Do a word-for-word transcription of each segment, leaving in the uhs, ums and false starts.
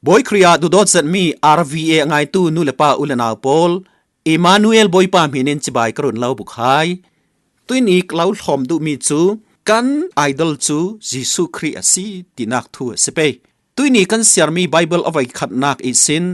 Bawi Khrih ah duhdawt zetmi R V A a ngaitu nu le pa, u le nau pawl, Emmanuel Bawipa hminin cibai ka run lo buk hai. Tuini ka lo hlawm duhmi cu kan idol cu Jesuh Khrih a si tinak thu a si pei. Tuini kan siarmi Baibal a voikhatnak ihsin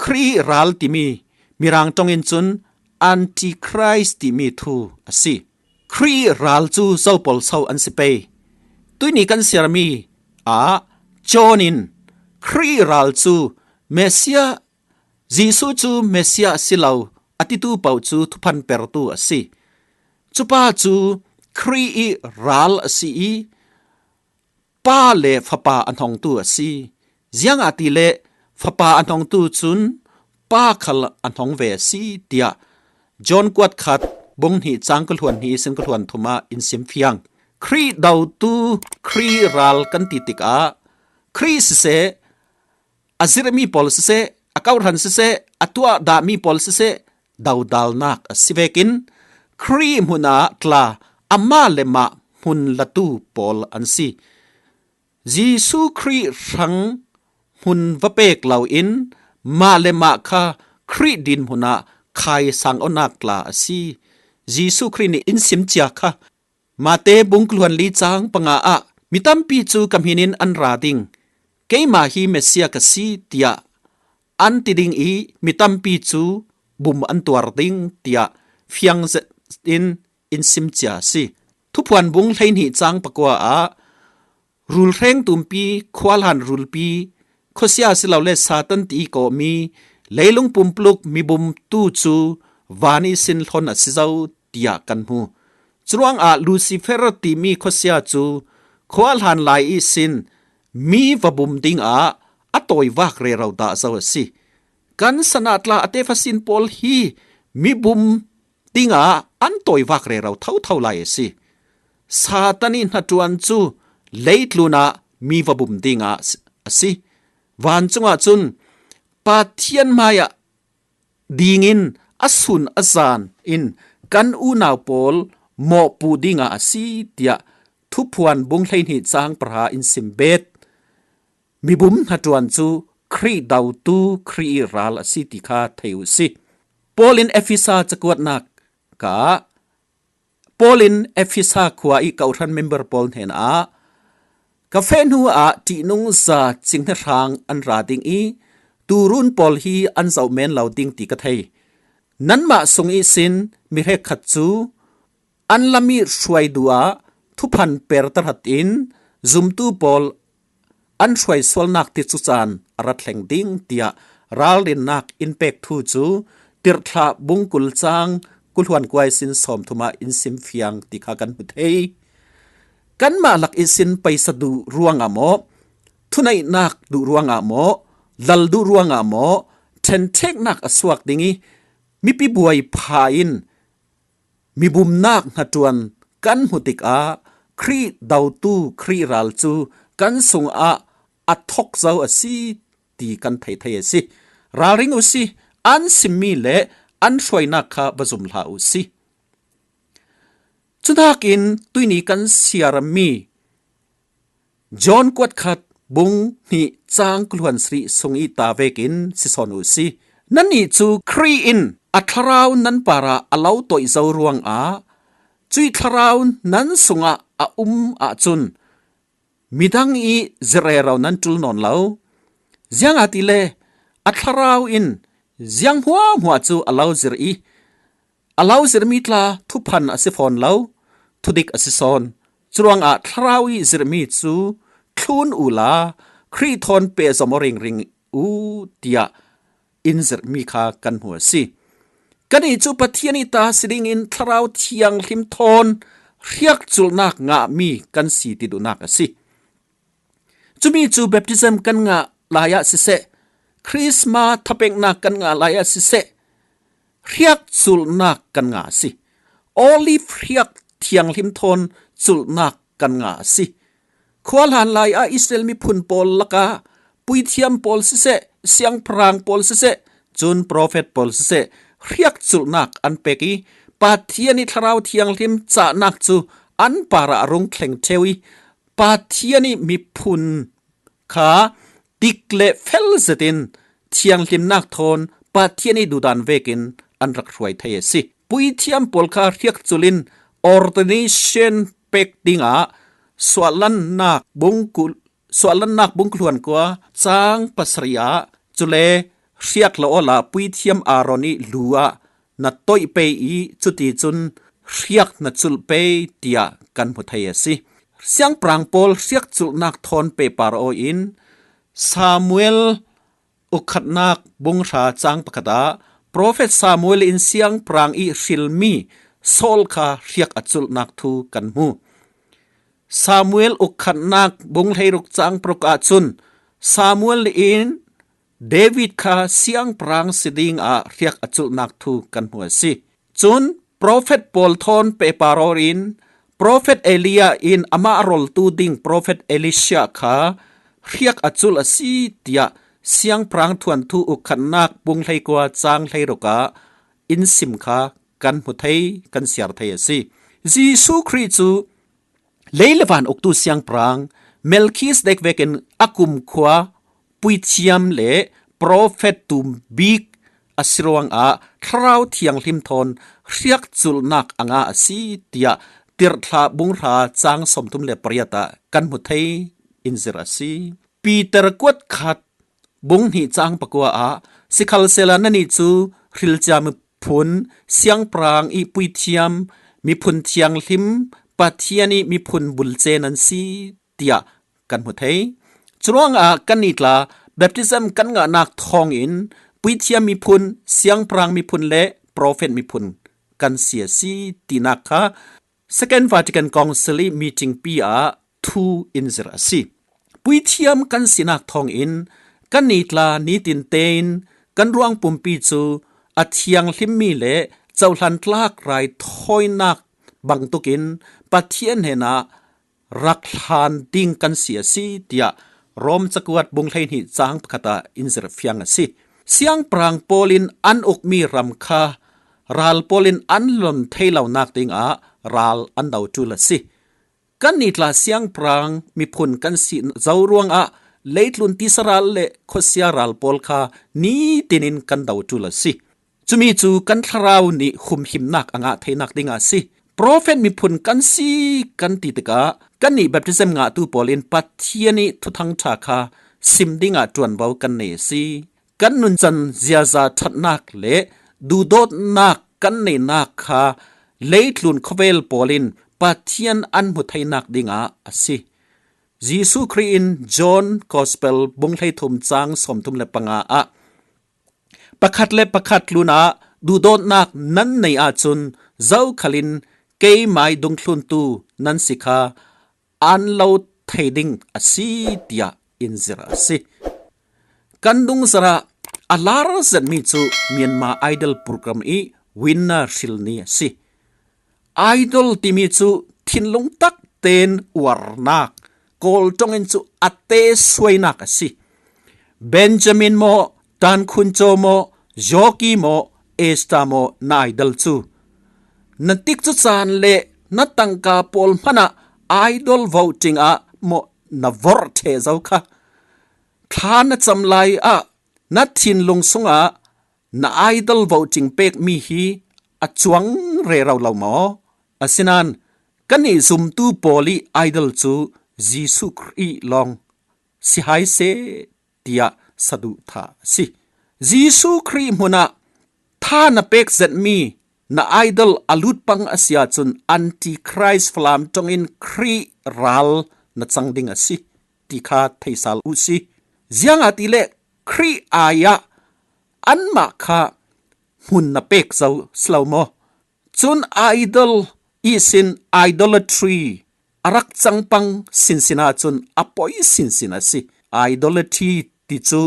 Khrih ral timi Mirang ṭong in cun Antichrist timi thu a si. Khrih ral cu zo pawl so an si pei? Tuini kan siarmi ah John in Khrih ral cu Messiah, Jesuh cu Messiah a si lo a titu paoh cu thuphan pertu a si. Cupa cu Khrih i ral a si i, Pa le Fapa a hnongtu a si. Ziangahtile Fapa a hnongtu cun Pa khal a hnong ve a si, tiah John kuat khat, bung hnih, cang kul hluan hnih ihsin kul hluan thum ah in sim fiang. Khrih dotu Khrih ral kan ti tikah Khrih siseh, a zirhmi pawl siseh, a kawhhran siseh, a tuah dahmi pawl siseh, dodalnak a si vekin Khrih hmun ah tla, amah le mah hmun latu pawl an si. Jesuh Khrih hrang hmun va pek loin mah le mah kha Khrih dinhmun ah khai sang awknak tla a si. Jesuh Khrih nih in sim cia kha Mate bung kul hluan li cang panga ah, "Mi tampi cu ka hmin in an ra ding, keimah hi Messiah ka si," tiah an ti ding i, mi tampi cu bum an tuar ding, tiah fiang zetin in sim cia a si. Thuphuan bung hleihnih cang pakua ah, rulhreng tumpi, khuahlan rulpi, khuasia silole Satan ti i kawhmi, leilung pumpluk mibum tu cu van ihsin hlon a si zo, tiah kan hmu. Curuangah Lucifer timi khuasia cu khuahlan lai ihsin mi va bum dingah a tawivak rero dah zo a si. Kan sanah tla a tefa sin pawl hi mibum dingah an tawivak rero thotho lai a si. Satan i hnaṭuan cu leitlun ah mi va bum dingah a si. Vancung ah cun Pathian hmaiah dingin a sun a zan in kan unau pawl mawhpuh dingah a si, tiah Thuphuan bung hleihnih cang pahra in sim bet. Mibum hnaṭuan cu Khrih dotu Khrih i ral a si ti kha thei uh si. Paul in Efesa cakuatnak ah, Paul in Efesa khua i kawhhran member pawl hnenah, "Ka feh hnu ah ṭihnungza cinghnirhang an ra ding i, tuurun pawl hi an zoh men lo ding ti ka thei. Nanmah sung ihsin mi hrekkhat cu an lam i hruai duh ah thuphan per tahratin zumtu pawl an hruai sualnak ti cu caan a rat thleng ding," tiah ralrinnak in pek thu cu Tirhthlah bung kul cang kul hluan kua ihsin sawmthum ah in sim fiang ti kha kan hmu thei. Kanmah lak ihsin paisa duh ruangah maw, thuneihnak duh ruangah maw, lal duh ruangah maw, ṭhenṭheknak a suak ding i, mipi buai pha in mibumnak hnaṭuan kan hmuh tikah Khrih dotu Khrih ral cu kan sungah a thok zo a si ti kan thei thei a si. Ralring uh si, an simmi le an hruainak kha va zum hlah uh si. Cuhnakin tuini kan siarmi John kuat khat bung hnih cang kul hluan sarih sung i ta vekin si sawn uh si. Nannih cu Khrih in a thlarau nan parah a lo toih zo ruangah, cuih thlarau nan sungah a um ahcun midang i zirh rero nan ṭul nawn lo. Ziangahtile a thlarau in ziang hmuahhmuah cu a lo zirh i, a lo zirhmi tla thuphan a si fawn lo, thudik a si sawn. Curuangah thlarau i zirhmi cu thlun uhla Khrih thawn pehzom aw ringring uh, tiah in zirhmi kha kan hmu a si. Kannih cu Pathian i ta si dingin Thlarau Thianghlim thawn hriakculhnak ngahmi kan si ti duhnak a si. Cumi cu baptism kan ngah lai ah siseh, Christmas thapeknak kan ngah lai ah siseh, hriakculhnak kan ngah a si. Olive hriak thianghlim thawn culhnak kan ngah a si. Khuahlan lai ah Israel miphun pawl lakah puithiam pawl siseh, siangpahrang pawl siseh, cun profet pawl siseh, hriakculhnak an pek i, Pathian i Thlarau Thianghlim cahnak cu an parah a rung thleng ṭheu i, Pathian i miphun kha dik le fel zetin thianghlimnak thawn Pathian ih duhdan vekin an rak hruai thei a si. Puithiam pawl kha hriakculh in ordination pek dingah suahlannak bung kul suahlannak bung kul hluan kua cang pasarih ah, cule hriak lo awla puithiam Aaron ih lu ah na toih pei ih cuticun hriak na culh pei tiah kan hmu thei a si. Siangpahrang pawl hriakculhnak thawn pehpar aw in Samuel ukhatnak bung hra cang pakhat ah profet Samuel in siangpahrang ih hrilmi Saul kha hriak a culhnak thu kan hmu. Samuel ukhatnak bung hleiruk cang paruk ahcun Samuel in David kha siangpahrang si dingah hriak a culhnak thu kan hmu a si. Cun profet pawl thawn pehpar aw in profet Elijah in amah a roltu ding profet Elisha kha hriak a culh a si tiah siangpahrang thuanthu ukhatnak bung hleikua cang hleiruk ah in sim kha kan hmu thei, kan siar thei a si. Jesuh Khrih cu lei le van uktu siangpahrang Melkhizedek vekin a kumkhua puithiam le profet tum bik a si ruangah Thlarau Thianghlim thawn hriakculhnak a ngah a si tiah Tirhthlah bung hra cang sawmthum le pariat ah kan hmu thei in zirh a si. Peter kuat khat bung hnih cang pakua ah, sikhalsehla nannih cu hrilcia miphun, siangpahrang ih puithiam, miphun thianghlim, Pathian ih miphun bulce nan si tiah kan hmu thei. Curuangah kannih tla baptism kan ngahnak thawngin puithiam miphun, siangpahrang miphun le profet miphun kan si a si tinak kha Second Vatican Council ih meeting pi ah thu in zirh a si. Puithiam kan sinak thawngin kannih tla nitin tein kan ruang pumpi cu a thianghlimmi le cohlan tlak raithawinak bangtukin Pathian hnenah rak hlan ding kan si a si, tiah Rom cakuat bung hleihnih cang pakhat ah in zirhfiang a si. Siangpahrang pawl in an ukmi ram kha ral pawl in an lon thei lonak dingah ral an do ṭul a si. Kannih tla siangpahrang miphun kan si zo ruangah leitlun tisa ral le khuasia ral pawl kha nitin in kan do ṭul a si. Cumi cu kan thlarau nih humhimnak a ngah theinak dingah a si. Profet miphun kan si kan ti tikah kannih baptism ngahtu pawl in Pathian ih Thuthang ṭha kha sim dingah ṭuanvo kan nei a si. Kan nuncan ziaza ṭhatnak le duhdawtnak kan neinak kha leitlun khawvel pawl in Pathian an hmu theinak dingah a si. Jesuh Khrih in John Gospel bung hleithum cang sawmthum le panga ah, pakhat le pakhat tlunah duhdawtnak nan nei ahcun zokhal in keimai dungthluntu nan si kha an lo thei ding a si, tiah in zirh a si. Kan dungzarh ah a lar zetmi cu Myanmar Idol program ih winner hrilmi a si. Idol timi cu thinlung tak tein uarnak, Kawl ṭong in cu a te suainak a si. Benjamin maw, Tan Khun Caw maw, Yoki maw, Esther maw na idol cu? Na tikcu caan le na tangka pawl hmanh ah idol voting ah maw na vorh ṭheh zo kha? Thla na cam lai ah na thinlung sungah na idol voting pekmi hi a cuang rero lo maw? Asinain kannih zumtu pawl ih idol cu Jesuh Khrih lawng si hai seh, tiah saduhthah a si. Jesuh Khrih hmunah tha na pek zetmi na idol a lut pang a si ahcun Antichrist Falam ṭong in Khrih ral na cang ding a si ti kha theisal uhsi. Ziangahtile Khrih ai ah anmah kha hmun na pek zo si lo maw? Cun idol ihsin idolatry a rak cang pang sinsin ahcun a poi sinsin a si. Idolatry ti cu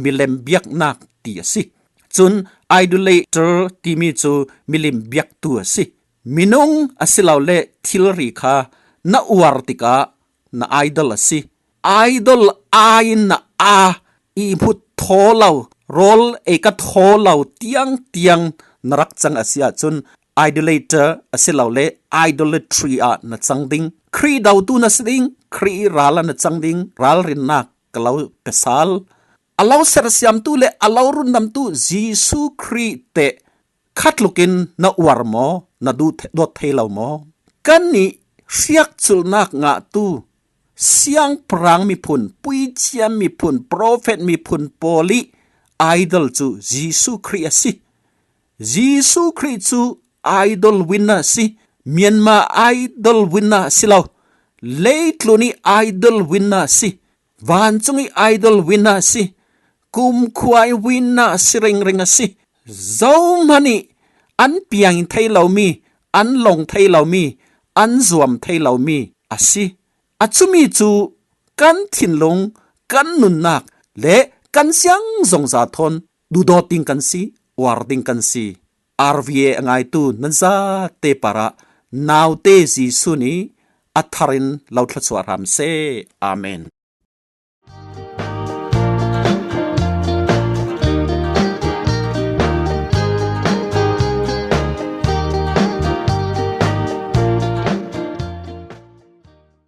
milem biaknak ti a si. Cun idolater timi cu milim biaktu a si. Minung asilole thilri kha na uar tikah na idol a si. Idol aiin na aa ihmut thaw lo, rawl ei ka thaw lo tiang tiang na rak cang a si ahcun idolater asilole idolatry ah na cang ding. Khrih dotu na si ding, Khrih ih ral ah na cang ding, ralrinnak ka lo pe sal. A lo sersiamtu le a lo rundamtu Jesu Khrih teh khatlukin na uar maw, na duh the-, dawt thei lo maw? Kannih hriakculhnak ngahtu siangpahrang miphun, puiciam miphun, profet miphun pawl ih idol cu Jesu Khrih a si. Jesu Khrih cu idol winner a si. Myanmar idol winner a si lo. Leitlun ih idol winner a si. Vancung ih idol winner a si. Kumkhua ih winner a si ringring a si. Zohman ih an piang thei lomi, an long thei lomi, an zuam thei lomi a si. A cumi cu kan thinlung, kan nunnak le kan siang zongza thawn duhdawt ding kan si, uar ding kan si. R V A a ngaitu nan zate parah naute Jesuh nih a thar in lo thluachuah hram seh. Amen.